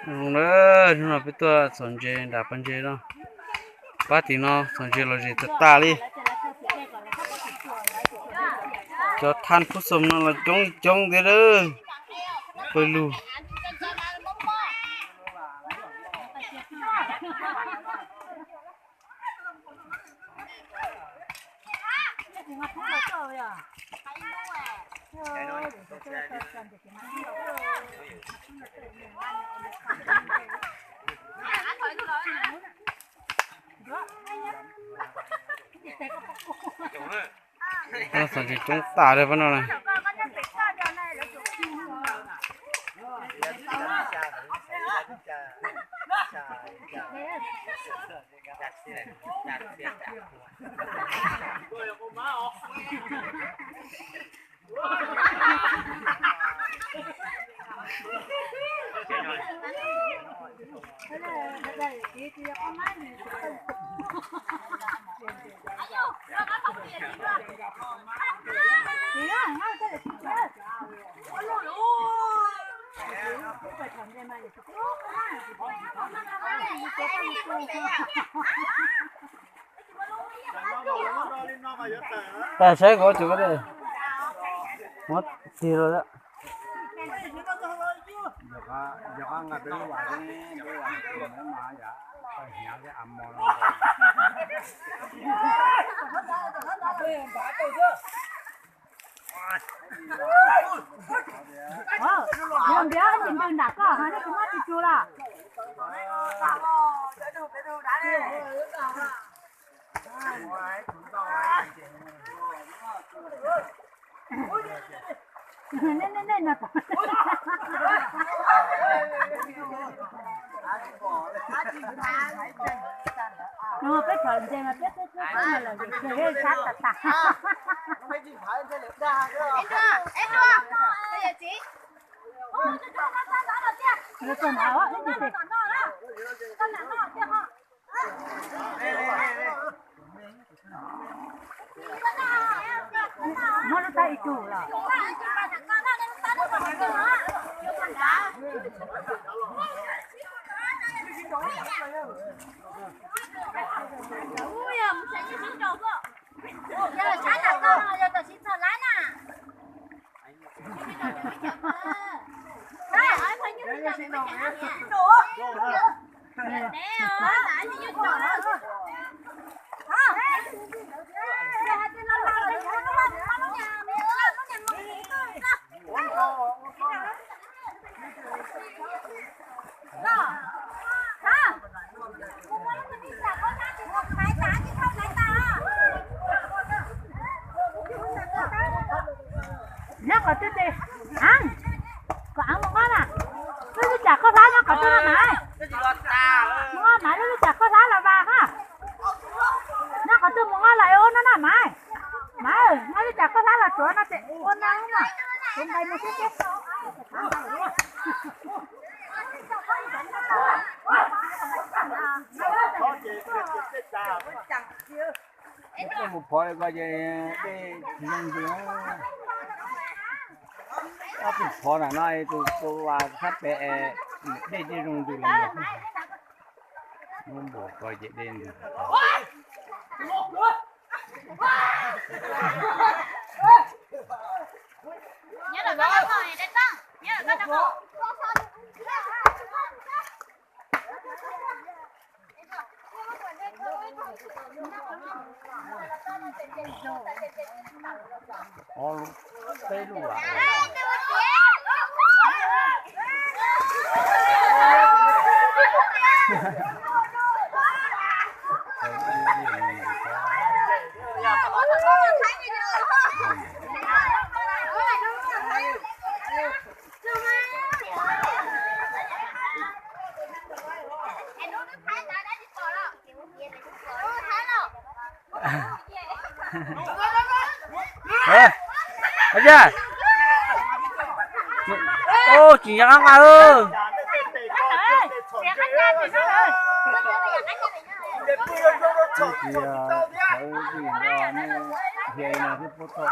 Hnub no peb tuaj txhom ntses nram pas ntses no. Pab tim no txhom ntses los zem tag tas li. Cov thaj phub xom no los coob coob thiab lawm. Pawg lug. Txhom ntses coob tas li pab no na. Tawm saib kuv, muab tig los. Npiav ib ntsis ntws nram koj, nej kuv muab tus tsuj los. Peb txhom ntses mas peb twb twb lawm, sab tas tas. Muab lub tab ib tug los. Nyob qhov twg tes, Av, kom Av mus nqa na. Lub tsam koj hlab nyob qhov twg na Maiv? Mus nqa Maiv lub tsam koj hlab los vas ha. Nyob qhov twg mus nqa los ua no na Maiv. Maiv, nqa lub tsam koj hlab los tsuav no ces ua no na. Kuv nqis mus xwb ces. Mus phov li ko ces dej tsis zoo ntws. Ob tug phov nram no tus tus vas sab pem es dej tsis zoo ntws los. Muab npau ko ces dej ntws. Ob lub, peb lub. Ua cas, tsis nco qab nqa. Cia sawv tsees no thiab puab tau.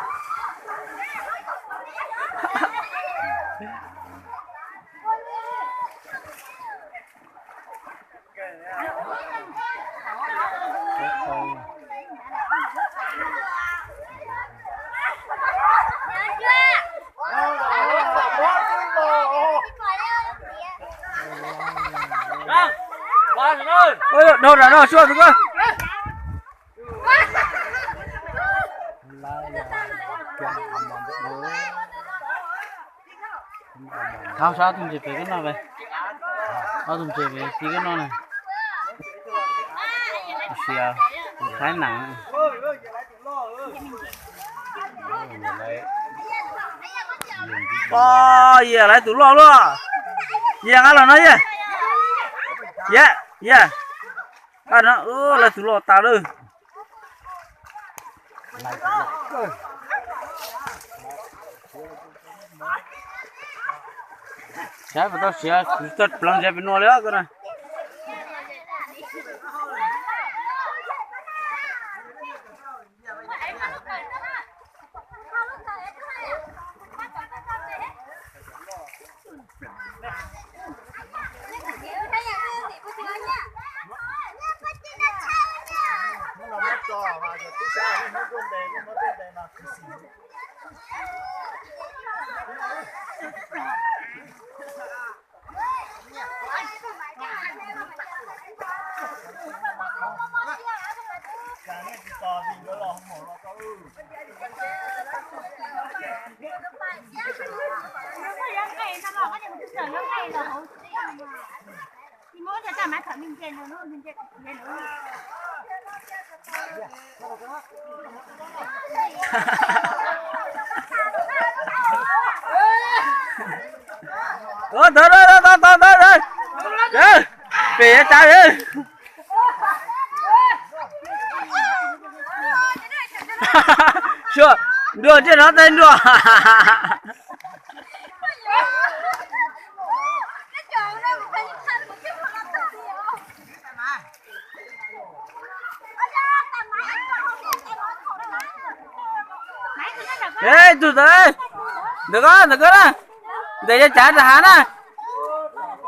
Ov, dhau nram no suab tus ko. Thov ob tug ntses pem koj noj, ob tug ntses pem koj noj na. Sia, Thaib Nam. Yog lawv tus loj luaj. Yog nqa los no yog. Yog, yog. Lawv tus loj tas lawm. Saib puas tau siav, kuv txawj pleev ntses pem nuav li koj na. Ntawd, ntawd, ntawd, pem yav tsav. Nruas, nruas, nruas. Ib tug ntawd, ntawm ko, ntawm ko na, ntawm yav tsav rau hav na.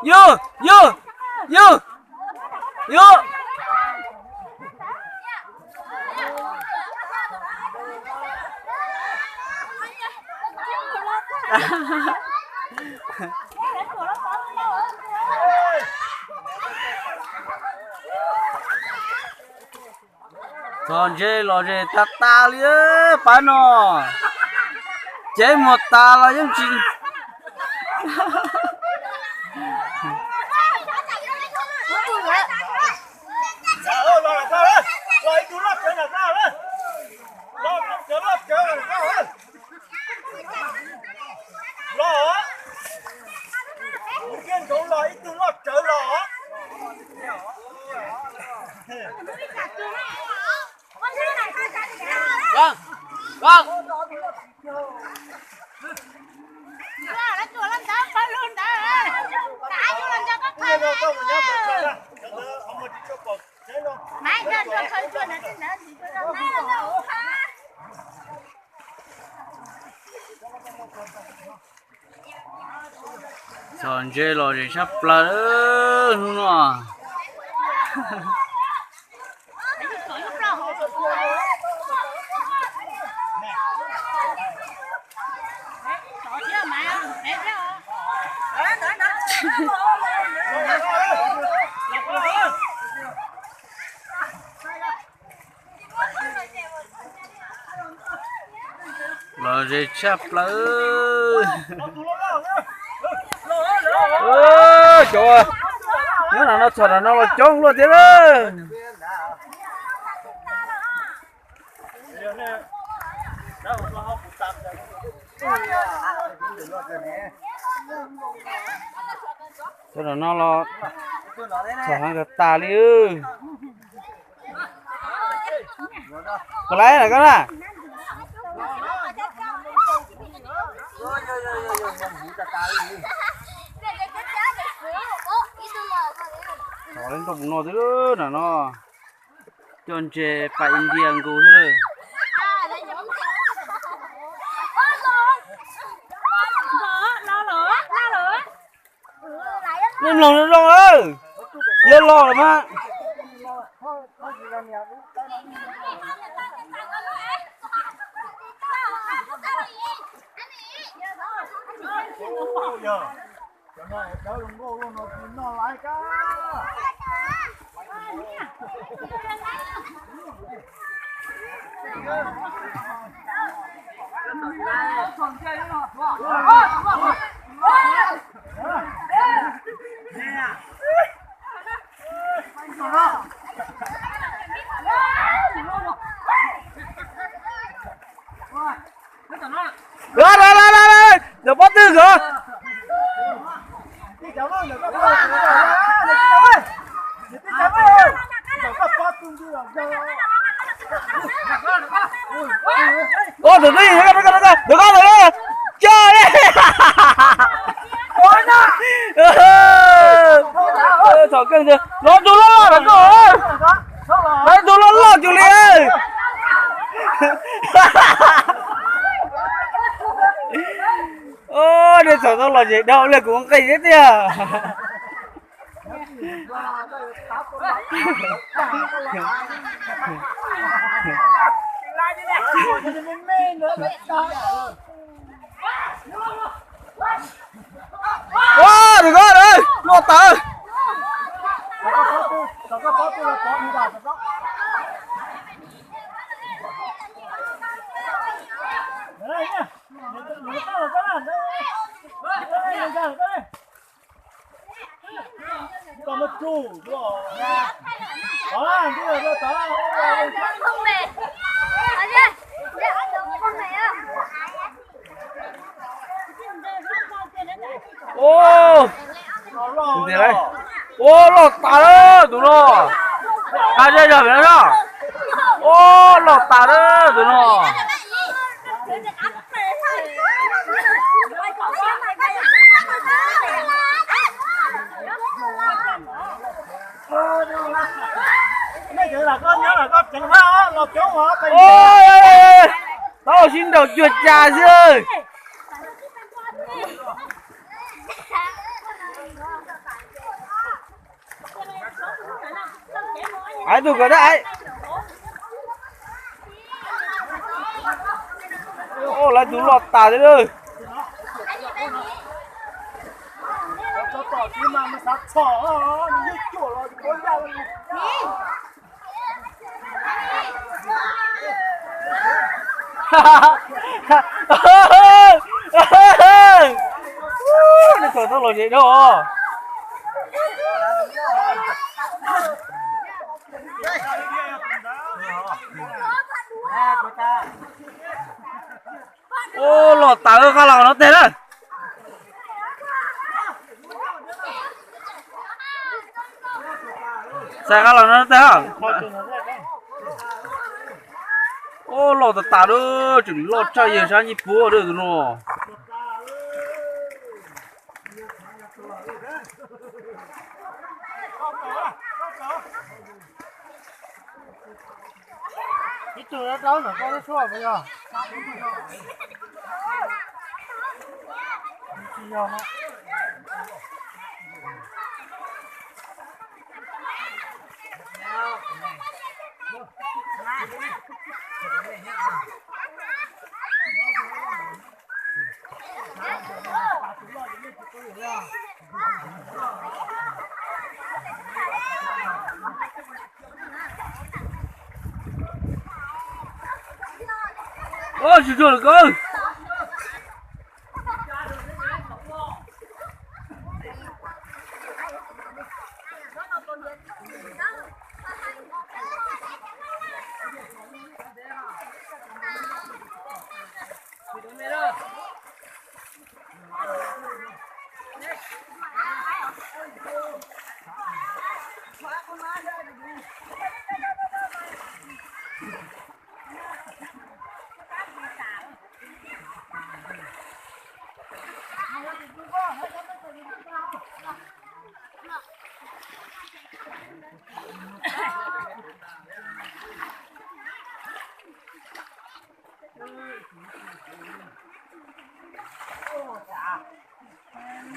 Yug, yug, yug, yug. Txog ntses los zes tag tas li pab no. Cev muag tas los yeej tsis. Los, mus kiag nkaus los ib tug loj rawv los. Txog ntses los zes sab plaws hnub no. Los ze tshaj plaws. Cov nyob no txog no los coob luaj thiab lawm. Cov no los txog heev tas li. Puas laib na koj na? Txog li nroj mus no xwb na no. Coj ntses pais India nkaus xwb lawm. Yuav los lawm mas. Ntawm pob twg nkawd? Ntawm ko, ntawm ko, ntawm ko, ntawm ko, ntawm ko. Thaum kawg ntawd los tus loj loj ntawm ko, los tus loj loj cuag li. Nej txhom tau los zem dhau li kuv nqis thiab tiag. Ua, rau ko, loj tas. Ua, loj tas lawm tus no. Qab zej zog pem no. Ua, loj tas lawm tus no. Tau sib nraus cuag cas xwb. Aiv, tus kawm dab aiv. Lawv tus loj tas thiab lawm. Nej txhom tau los zem dhau. Ua, loj tas, qab los no teg na. Xav qab los no teg. Ua, loj tas tas lawm, tseem loj tshaj yawg sab nyiaj puab tus no. Ib tug rau ntawm koj lub suab puas yog? Tsis yog. Ua, tsis tshua lawm koj.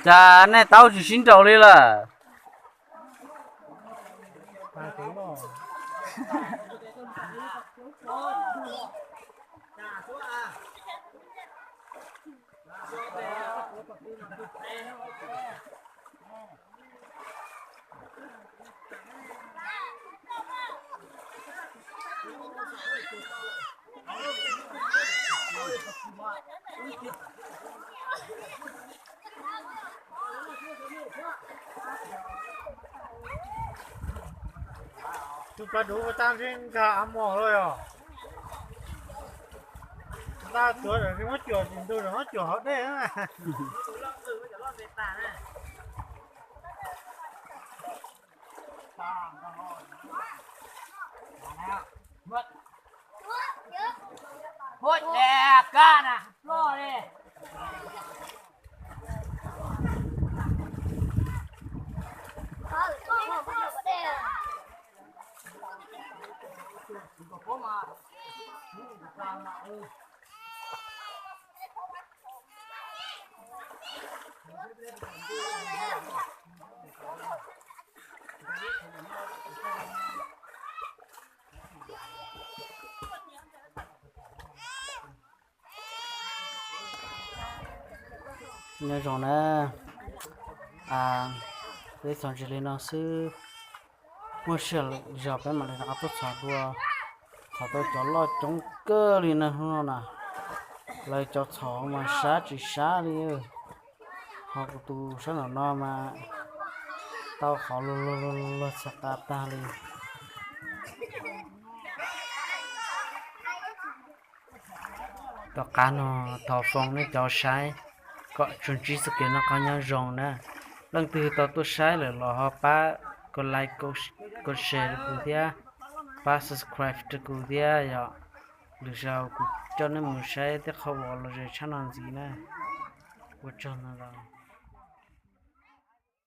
Cas nej taub tsis sib nraus li lawm? Tus pab dub ua tag ntshe nkag av mos lawm yog. Nta tuav muab cuam tim ntug, muab cuam hauv dej. Huaj dab kab na ploj li. Nyob zoo na, peb txog ntsis li no xwb, muaj sij hawm lwm zaus peb mam li rov qab tuaj txhom dua. Txhom tau cov loj coob kawg li na hnub no na, lawv cov txhom mas sab tsis sab li. Ho kuv tus sab nraum no mas tau qhov luag luag luag txhais qa tag li. Tom qab no thov foom nej cov saib kom tsuas ntsib txoj kev noj qab nyob zoo na. Leej twg tau tuaj saib lawm los ho pab kom like, kom share rau kuv thiab, pab subscribe rau kuv thiab yom. Lwm zaus kuv coj nej mus saib tej qhov uas los ze tshaj no ntxiv na. Ua tsaug ntau.